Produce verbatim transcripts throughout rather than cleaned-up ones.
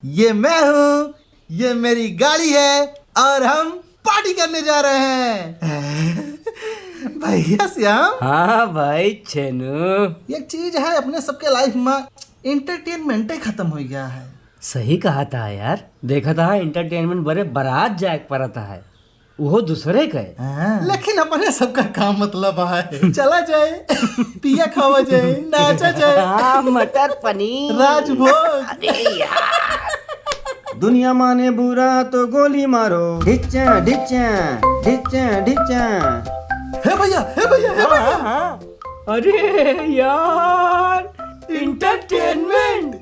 ये मैं हूँ, ये मेरी गाड़ी है और हम पार्टी करने जा रहे हैं। भैया श्याम। हाँ भाई छेनू। एक चीज है, अपने सबके लाइफ में एंटरटेनमेंटे खत्म हो गया है। सही कहा था यार, देखा था एंटरटेनमेंट बरे बारात जाए के पड़ता है, वो दूसरे के। हाँ। लेकिन अपने सबका काम मतलब है, चला जाए, पिया खावा जाए, नाचा जाए। हाँ, मटर पनीर। राजभोग। अरे यार। दुनिया माने बुरा तो गोली मारो, ढिच्चा, ढिच्चा, ढिच्चा, ढिच्चा। हे भैया, हे भैया, हे हाँ, भैया। हाँ, हाँ। अरे यार, एंटरटेनमेंट।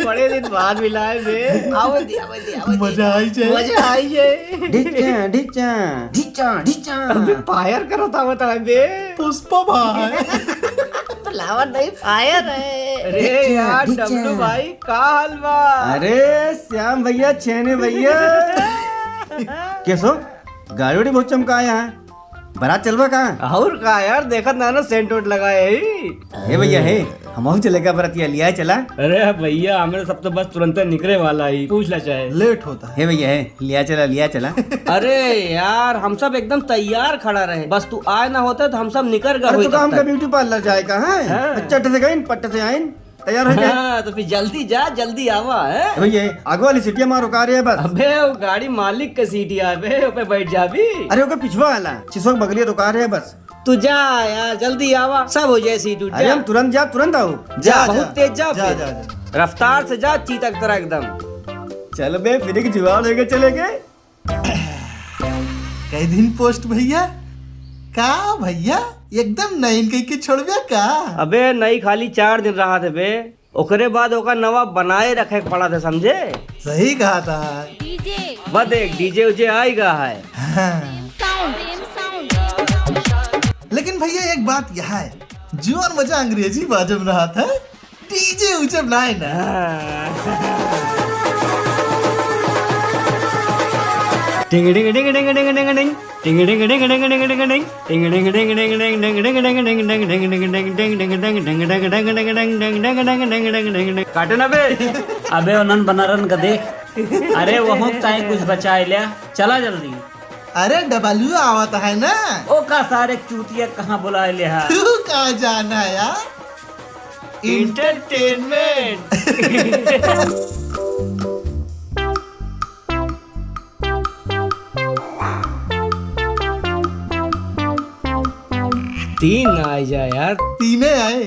बड़े दिन बाद मिला है बे। आवे दे, आवे दे, आवे दे। मजा आई जाए। मजा आई जाए। ढिच्चा, ढिच्चा। ढिच्चा, ढिच्चा। अबे फायर करत आवत है बे। पुष्पा भाई। लावा नहीं, फायर है। अरे ढिच्चा, यार, ढिच्चा। डब्लू भाई, का हाल बा? अरे श्याम भैया, छेने भैया। कैसो? गाड़ी वाड़ी बहुत चमकाया है। बारात चलबा का? और का यार, देखत ना ना सेंट वेंट लगाए ही। हे भैया, हे, हमहू चले का बरतिया, लिया चला। अरे भैया, हमरे सब तो बस तुरंते निकरे वाला ही, पूछ ला चाहे। लेट होता है। हे भैया, हे, लिया चला, लिया चला। अरे यार, हम सब एकदम तैयार खड़ा रहे, बस तू आए ना होते तो हम सब निकर गए अरे, होई तू का तब हमका तक। ब्यूटी पार्लर जाए का है? हाँ। चट से गइन, पट से आइन। तैयार हो जाए। हाँ, तो फिर जल्दी जा, जल्दी आवा, है? भैया, आगे वाली सीटिया मारो, का रहे बस। अबे, वो गाड़ी मालिक के सीटिया है बे, ओपे बैठ जा भी। अरे, ओके पिछवा वाला, शीशो के बगलिया तो का रहे बस। तू जा यार, जल्दी आवा, सब हो जाए सीट उट, अरे, जा। हम तुरंत जा, तुरंत आओ। जा, जा, बहुत जा। तेज जा जा, फिर। जा, जा। रफ्तार से जा, चीता की तरह एकदम। चल बे, फिर एक जुगाड़ होके चले गए। कई दिन पोस्ट भैया? का भैया, एकदम नईन कई के छोड़बे का? अबे नई खाली चार दिन रहा थे बे, ओकरे बाद ओका नवा बनाए रखे के पड़ा थे, समझे? सही कहा था। डीजे। वह देख, डीजे उजे आएगा है। हाँ। Same sound, same sound. लेकिन भैया एक बात यह है, जीवन मजा अंग्रेजी बाजम रहा था, डीजे उजे बनाए ना। टिंग टिंग टिंग टिंग टिंग टिंग टिंग। टिंग टिंग टिंग टिंग टिंग टिंग टिंग टिंग। टिंग टिंग टिंग टिंग टिंग टिंग टिंग। काटे ना बे। अबे उन्हन बनारन का देख। अरे वहूँ ताई कुछ बचाए लिया। चला जल्दी। अरे डबलू आवत है ना। ओ का सारे चूतिया कहाँ बुलाए ले हा? तू का जाना यार? एंटरटेनमेंट। तीन आए जा यार। तीने आए।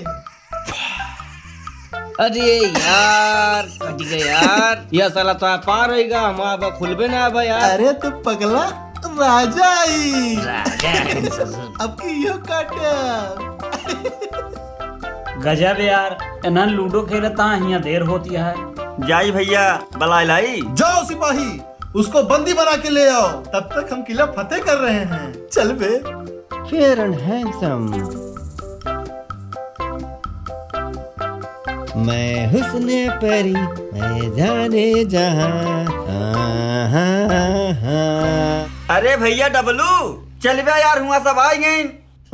अरे यार, कट गए यार। यह साला तो पार होइगा, हमारा बा खुलबे ना बा यार। अरे तो पगला, राजा आई। राजा आई ससुर। अब की यो काटा। गजब यार, इन्हन लूडो खेलता हियां देर होती है। जाई भैया, बलाए लाई। जाओ सिपाही, उसको बंदी बना के ले आओ, तब तक हम किला फतेह कर रहे हैं। चल बे। Fair and handsome। मैं हुस्न परी, मैं जाने जहां। हाँ, हाँ, हाँ। अरे भैया डबलू, चल बे यार, हुआ सब आ गए।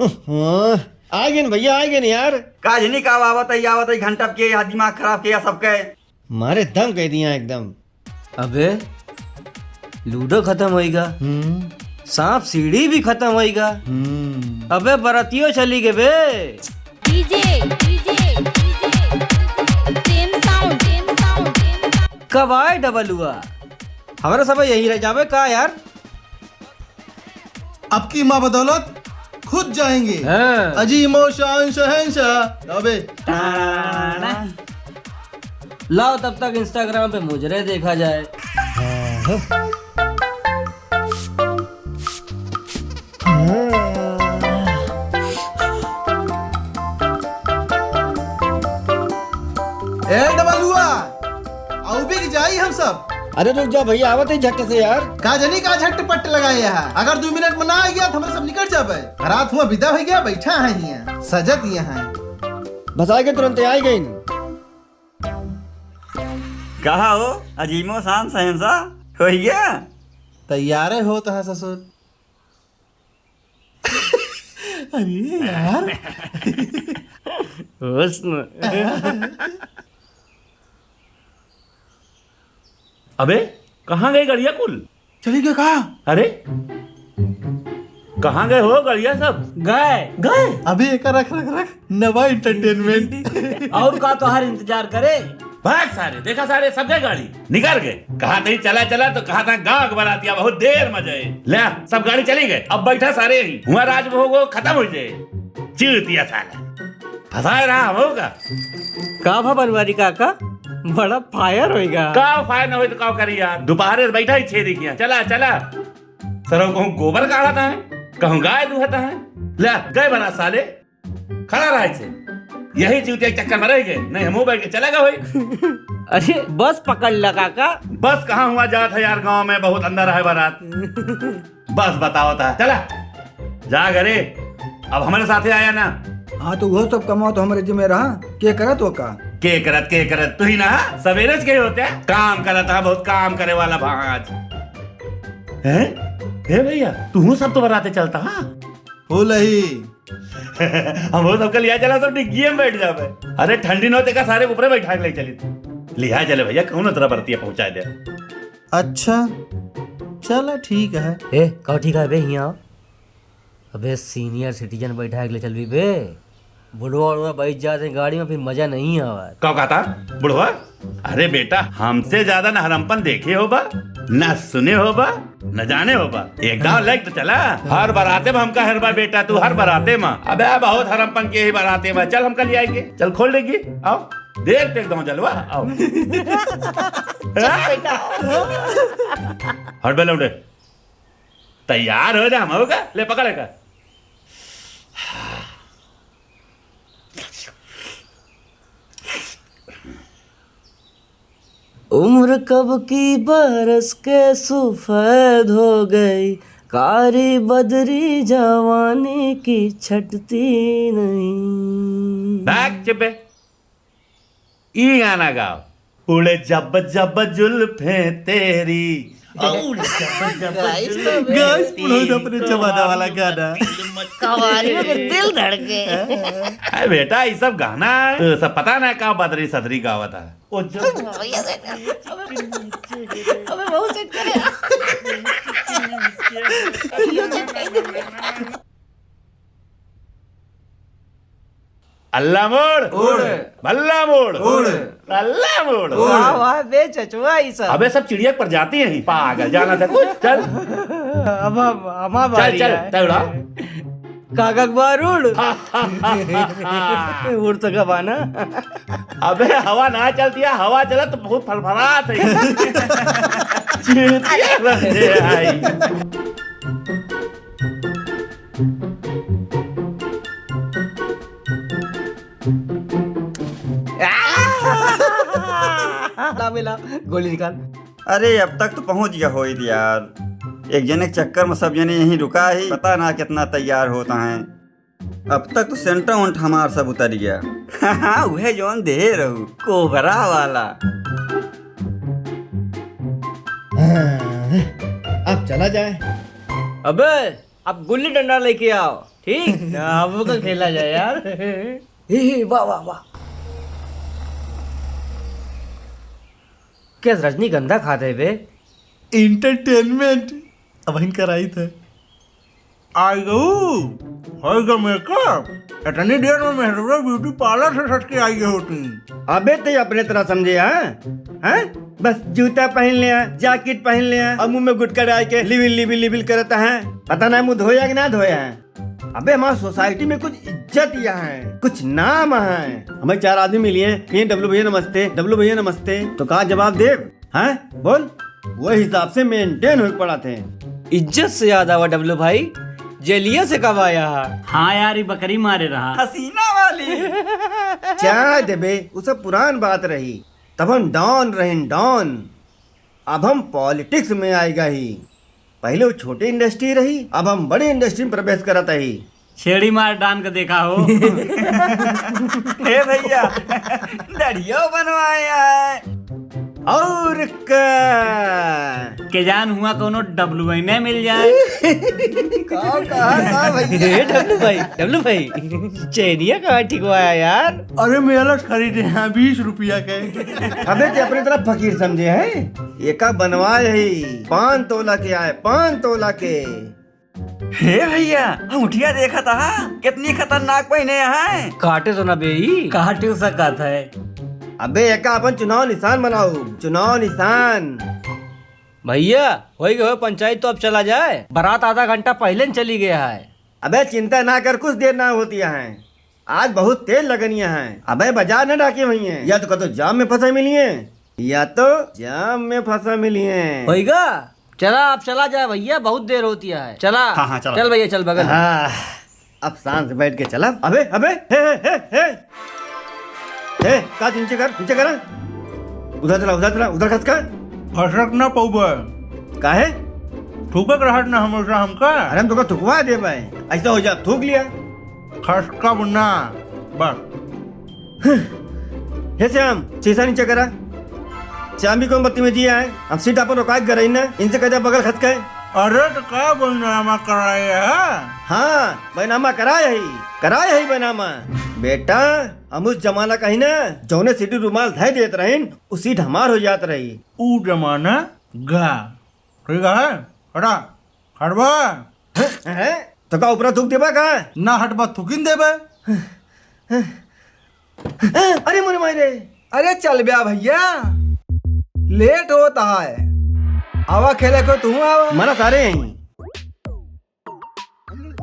ओहो, आ गए भैया, आ गए यार। काजनी का आवत है, आवत है, घंटा के या दिमाग खराब किया सबके। मारे दम कह दिया एकदम। अबे, लूडो खत्म होइगा। हम्म। सांप सीढ़ी भी खत्म होइगा। हम्म। अबे, बरतियो चली गए बे। DJ, DJ, DJ, same sound, same sound, same sound. कब आए डबलुआ? हमारा सब यहीं रह जावे का यार? अब की माँ बदौलत खुद जाएंगे। हाँ। अजीमो शान शहंशाह। अबे। टाड़ा। लाओ तब तक Instagram पे मुजरे देखा जाए। ए डबलुआ, आउ बिक जाई हम सब। अरे रुक जा भैया, आवत ही झट से यार। का जनी का झट पट लगाए है, अगर दो मिनट में ना आ गया तो हम सब निकल जाबे। रात हुआ विदा हो गया, बैठा है हियां, सजत हियां है। बस आ गए, तुरंत आ गए। कहा हो अजीमो शान शहंशाह, हो गया? तैयारे होत है ससुर। अरे यार। हुस्न। अबे, कहाँ गए गड़िया कुल? चली गए कहाँ? अरे, कहाँ गए हो गड़िया सब? गए। गए? अबे, एका रख, रख, रख। नवा entertainment। और का तोहार इंतजार करे? भाग सारे, देखा सारे, सब गए गाड़ी, निकल गए। कहा था चला, चला, तो कहा था गाँव के बरातिया, बहुत देर में जाए। ले, सब गाड़ी चली गए। अब बैठा सारे ही, हुआ राजभोग खत्म हो जाए। चूतिया साला। फंसाए रहा हम होगा। का भा बनवारी काका, बड़ा fire होइगा। का fire न होई तो का करी यार, दोपहरे से बैठा ही छेदी किया। चला, चला। सरौ कहूँ गोबर काढ़त है, कहूँ गाय दुहत है। ले, गए बना साले, खड़ा रहा इसे। यही चूतिया के चक्कर में रह गए, नहीं हम बैठ के चला गए होई। अरे, बस पकड़ ला काका। बस कहाँ हुआ जात है यार, गाँव में बहुत अंदर है बारात। बस बताओ था, चला जा घरे। अब हमारे साथे आया ना। हाँ, तो वो सब कमाओ तो हमारे जिम्मे रहा। के करत हो का? के करत, के करत, तू ही ना, सवेरे से के होते हैं। काम करत है, बहुत काम करे वाला भांज। हैं? हे भैया, तू सब तो बराते चलता, हाँ? हो लही। हम वो सबके लिया चला, सब डिग्गी में बैठ जावे। अरे ठंडी न होते का सारे ऊपरे बैठा के ले चली। लिया चले भैया, कौन उतरा बरतिया पहुंचा दे। अच्छा, चला ठीक है। ए, का ठीक है बे, हियाँ आओ। अबे senior citizen बैठा के ले चलबी बे। बुढ़वा उढ़वा बैठ जाते हैं गाड़ी में, फिर मजा नहीं आवा। का कहता बुढ़वा? अरे बेटा, हमसे ज्यादा न हरमपन देखे होबा, न सुने होबा, न जाने होबा। एक दाव लेके तो चला। हर बराते में हमका हेरबा बेटा, तू हर बराते में। अबे बहुत हरमपन के ही बराते में। चल हमका ले आएंगे। चल खोल देगी। आओ। देख तो एक दाव जलवा। आओ। चल बेटा। हट बे लौंडे। तैयार हो जा, हम होगा। ले पकड़ का। उम्र कब की बरस के सफेद हो गई, कारी बदरी जवानी की छटती नहीं। बैक चिपे। ई गाना गाओ। उड़े जब जब जुल्फे तेरी। उड़े जब जब Guys, जुल्फे बुढ़ऊ तो अपने तेरी। जमाना वाला गाना। कवारी में दिल धड़के। अरे बेटा, ये सब गाना है, तो सब पता ना का बदरी सदरी गावत है। ओ जब भैया देख। अबे बहुत set करे। यो set कर दे। अल्लाह मोड़। उड़। भल्ला मोड़। उड़। अल्लाह मोड़। उड़। वाह, वाह, बे चचवा ई सब। अबे सब चिड़िया के प्रजाति है, पागल, जाना था कुछ, चल। अब हम, हमा चल, बारी चल, है। तगड़ा। काका के बार उड़। उड़ तो गवा ना। अबे हवा ना चलती है, हवा चला तो बहुत फरफरात है। चिड़िया बन जाए आई। ला बेला, गोली निकाल। अरे, अब तक तो पहुंच गया होइत यार। एक जने के चक्कर में सब जने यहीं रुका ही, पता ना कितना तैयार होता है। अब तक तो सेंटा उंट हमार सब उतर गया। हाँ, वह जौन देहे रहू, कोबरा वाला। हाँ, अब चला जाए। अबे, अब गुल्ली डंडा लेके आओ, ठीक? अब का खेला जाए यार। हे, हे, वाह, वाह, वाह। क्या रजनीगंधा खाते बे? Entertainment। अब इनका राइट है। आई गऊ, हो गए makeup। इतनी देर में मेहरुआ beauty parlour से सट के आई होती। अबे ते अपने तरह समझे, हाँ? हैं? बस जूता पहन ले हैं, jacket पहन ले हैं, और मुंह में गुटखा डाल के लिबिल, लिबिल, लिबिल करता है। पता ना मुंह धोया कि ना धोया है। अबे हमार society में कुछ इज्जत यहाँ है, कुछ नाम है। हमें चार आदमी मिलिए, कहिए, "डब्लू भैया नमस्ते, डब्लू भैया नमस्ते।" तो का जवाब देब? हैं? बोल, वो हिसाब से maintain होए पड़ा थे। इज्जत से याद आवा डब्लू भाई, जेलिया से कब आया है? हाँ यार, ये बकरी मारे रहा। हसीना वाली। चाय देबे, उ सब पुरान बात रही। तब हम don रहिन, don। अब हम politics में आइगा ही। पहले वो छोटी industry रही, अब हम बड़ी industry में प्रवेश करत ही। छेड़ी मार don के देखा हो। ए भैया, दढ़ियो बनवाया है। और का? के जान हुआ कौनो डब्लू भाई में मिल जाए। का, का, का भैया? ए, डब्लू भाई, डब्लू भाई, चैनिया कहाँ ठिकवाया यार? अरे, मेलस खरीदे हैं बीस रुपया के। अबे, ते अपने तरफ फकीर समझे हैं? एका बनवाए ही पाँच तोला के आए, पाँच तोला के। हे भैया, अंगूठिया देखा था, कितनी खतरनाक पहिने हैं। काटे तो ना बे ई। काटे सकत है। अबे एका अपन चुनाव निशान बनाओ, चुनाव निशान। भैया, होई गए पंचायत, तो अब चला जाए। बारात आधा घंटा पहिले न चली गया है। अबे चिंता ना कर, कुछ देर ना होती है। आज बहुत तेज लगनिया है। अबे बाजार न डाके हुई हैं, या तो कतो जाम में फंसा मिली हैं, या तो जाम में फंसा मिली हैं। होइगा? चला, अब चला जाए भैया, बहुत देर होती है। चला। हाँ, हाँ, चला। चल भैया, चल बगल। हाँ, अब शांत से बैठ के चला। अबे, अबे, हे, हे, हे, हे। हे, का नीचे कर, नीचे कर। उधर चला, उधर चला, उधर खसका। खसक ना पउबे। काहे? थूकक रहत ना हमेशा हमका। अरे हम तोका थुकवा देबे। ऐसा हो जा, थूक लिया। खसकब ना, बस। हे श्याम, शीशा नीचे करा। श्याम भी कौन बदतमीजी है? हम सीट अपन रोकाए के गरई ना, इनसे कह दे बगल खसके। अरे तो का बैनामा कराए है? हाँ, बैनामा कराए ही, कराए ही बैनामा। बेटा, हम उस जमाना का ही ना, जौने सीट रुमाल धै देत रहीन, उ सीट हमार हो जात रही। उ जमाना गा। ठीक है, हटा, हटबा। हैं? हैं? तो का ऊपरा थूक देबा का? ना हटबा, थूकिन देबे। अरे मोरे माई रे। अरे चल ब्या भैया, लेट होता है। आवा खेले को तू आवा। मना सारे यहीं।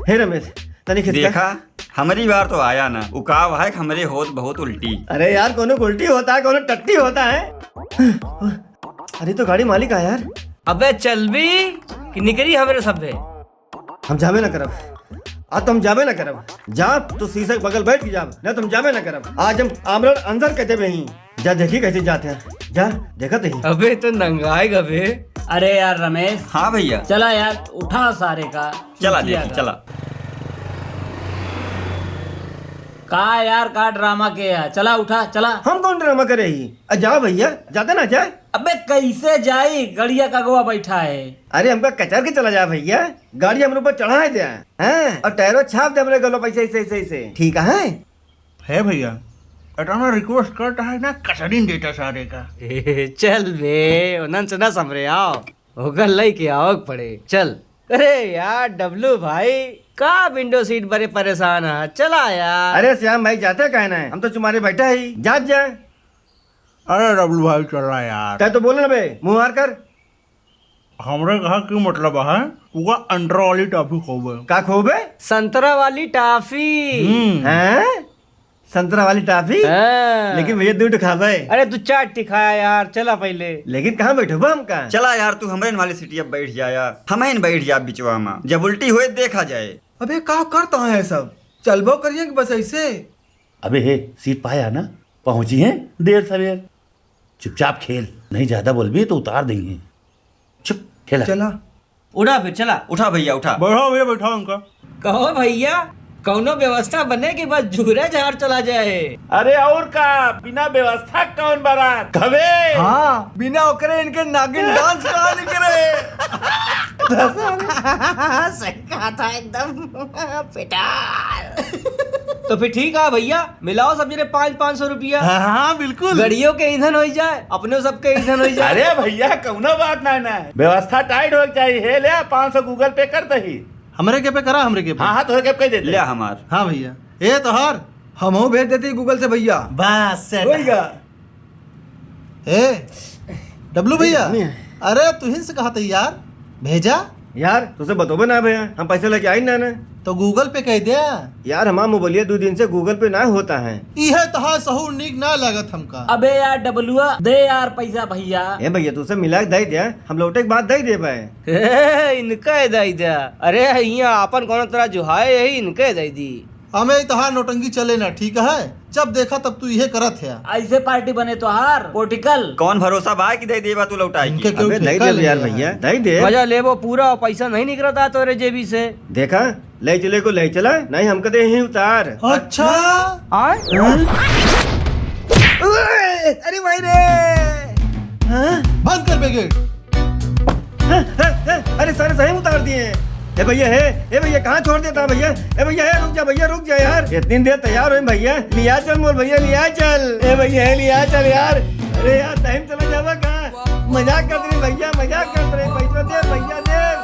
हे रमेश, तनी खिसका। देखा, हमरी बार तो आया ना, उकाव है कि हमरे होत बहुत उल्टी। अरे यार, कोनो उल्टी होता है, कोनो टट्टी होता है। अरे तो गाड़ी मालिक आया यार। अबे चलबी कि निकरी हमरे सभे। हम जाबे ना करब, आज तो हम जाबे ना करब। जा तो शीशे के बगल बैठ के जाब, ना तो हम जाबे ना करब। आज हम आमरण अनशन कर देबे ही। जा देखी कैसे जात है, जा देखत ही। अबे तो नंगाए गबे। अरे यार रमेश। हाँ भैया। चला यार, उठा सारे का। चला चूतिया देखी, का। चला। का यार, का ड्रामा के है? चला उठा, चला। हम कौन ड्रामा करे ही? आ जा भैया, जाते ना जाए। अबे कैसे जाई? गड़िया का अगवा बैठा है। अरे हमका कचर के चला जा भैया, गाड़ी हमरे ऊपर चढ़ाए दे। हैं? और टायरो छाप दे हमरे गलो पैसे ऐसे, ऐसे, ऐसे। ठीक है? हे भैया, एतना रिक्वेस्ट करता है ना, कचरिन देता सारे का। ए, चल बे, उन्हन से ना संभरे, आओ। ओकर लइके आवक पड़े। चल। अरे यार, डब्लू भाई, का विंडो सीट बरे परेशान है? चला यार। अरे श्याम भाई, जाते काहे ना है? हम तो चुमारे बैठा ही, जात जा। अरे डब्लू भाई, चला यार। तै तो बोले ना बे, मुँह हार कर। हमरे कहा की मतलब है, उका अंडर वाली टॉफी खोबे। का खोबे? संतरा वाली टॉफी। हम्म। हैं? संतरा वाली टॉफी? हाँ। लेकिन भैया, दू ठो खाबे। अरे, तू चार ठी खाया यार, चला पहिले। लेकिन कहाँ बैठबा हमका? चला यार, तू हमरे वाली सीटिया बैठ जा यार, हमहिन बैठ जा बिचवा में, जब उल्टी होए देखा जाए। अबे, का करता है सब? चलबो करिए कि बस ऐसे? अबे हे, सीट पाया ना, पहुंची है देर सवेर। चुपचाप खेल, नहीं ज्यादा बोलबी तो उतार देंगे। चुप, खेला। चला। उठा फिर, चला। उठा भैया, उठा। बैठाओ भैया, बैठाओ उनका। कहो भैया, कौनो व्यवस्था बने कि बस झूरे झार चला जाए। अरे और का, बिना व्यवस्था कौन बारात? घबे। हाँ, बिना ओकरे इनके नागिन डांस कहाँ निकले? सही कहा था एकदम। पिटार। तो फिर ठीक है भैया, मिलाओ सब जने पाँच, पाँच सौ रुपया। हाँ, हाँ, बिल्कुल। गड़ियों के ईंधन होइ जाए, अपने सबके ईंधन होइ जाए। अरे भैया, कौनो बात ना, ना। व्यवस्था टाइट होए के चाहिए। हे ले, पाँच सौ Google Pay कर दही। हमरे के पे करा, हमरे के पे। हाँ, हाँ, तोहरे के पे कह देते। ले हमार। हाँ भैया, ए तोहार, हमहू भेज देती Google से भैया। बस, set। होइगा। ए, डब्लू भैया, नहीं। अरे तुहिन से कहा था यार, भेजा। यार, तुसे बतोबे ना भैया, हम पैसा लेके आई ना ना। तो Google Pay कह दे। यार, हमार मोबाइलिया दो दिन से Google Pay ना होता है। इहे तहा सहूर नीक ना लागत हमका। अबे यार डबलुआ, दे यार पैसा भैया। ए भैया, तुसे मिला के दे दे, हम लौटे के बाद दे देबे। ए, इनका दे दे। अरे, हियां आपन कोनो तरह जुहाए, यही इनके दे दी। हमें तहार नौटंकी चले ना, ठीक है? जब देखा तब तू इहे करत है। ऐसे पार्टी बने तोहार पोटिकल। कौन भरोसा बा कि दे देबा तू लौटाई इनके के? क्यों अबे, दे ठेका दे लिया यार है? भैया, दे दे। मजा लेबो पूरा, पैसा नहीं निकलता तोरे जेबी से। देखा, ले चले को ले चला, नहीं हमका दे ही उतार। अच्छा। आय? अरे भाई रे। हाँ? बंद कर बे गेट। हाँ, हाँ, हाँ, अरे सारे सही उतार दिए। ए भैया, हे, ए भैया, कहाँ छोड़ देता भैया? ए भैया, हे, रुक जा भैया, रुक जा यार। इतनी देर तैयार हो भैया, लिया चल मोर भैया, लिया चल। ए भैया, हे, लिया चल यार। अरे यार, टाइम चला जावा का? मजाक करत रहे भैया, मजाक करत रहे। पैसा दे भैया, दे।